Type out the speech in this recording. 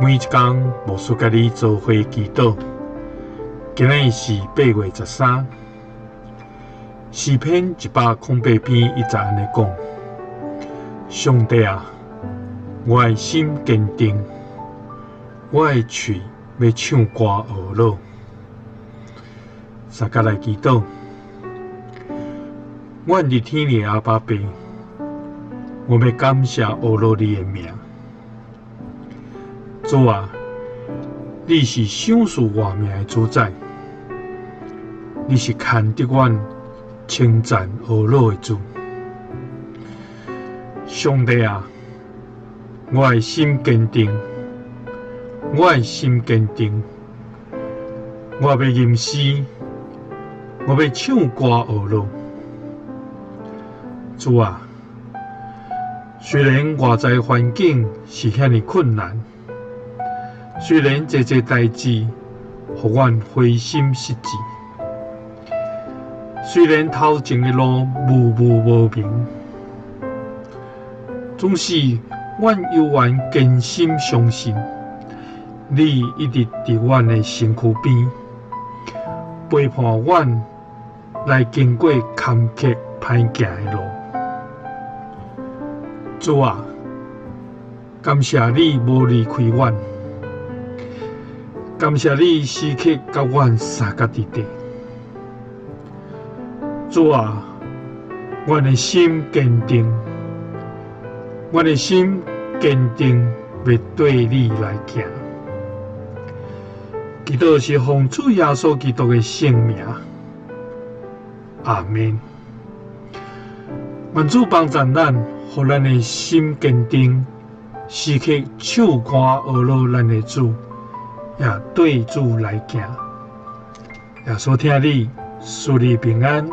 每一工牧師佮你做伙祈禱。今日是8月13，詩篇108篇1節按呢講：上帝啊，我的心堅定，我的喙欲唱歌呵咾。相佮來祈禱，阮佇天的阿爸父，我欲感謝呵咾你的名。主啊，你是賞賜活命的主宰，你是牽得阮稱讚呵咾的主。上帝啊，我的心堅定，我的心堅定，我欲吟詩，我欲唱歌呵咾。主啊，雖然外在環境是遐爾困難，雖然濟濟代誌，予阮灰心失志；雖然頭前的路霧霧無明，總是阮猶原堅心相信，你一直佇阮的身軀邊，陪伴阮來經過坎坷歹行的路。主啊，感謝你無離開阮。感謝你時刻佮阮相佮佇底。主啊，阮的心堅定，阮的心堅定，欲綴你來行。祈禱是奉主耶穌基督的聖名。阿們。願主幫助咱，予咱的心堅定，時刻唱歌呵咾咱的主。也綴主來行，耶穌疼你，賜你平安。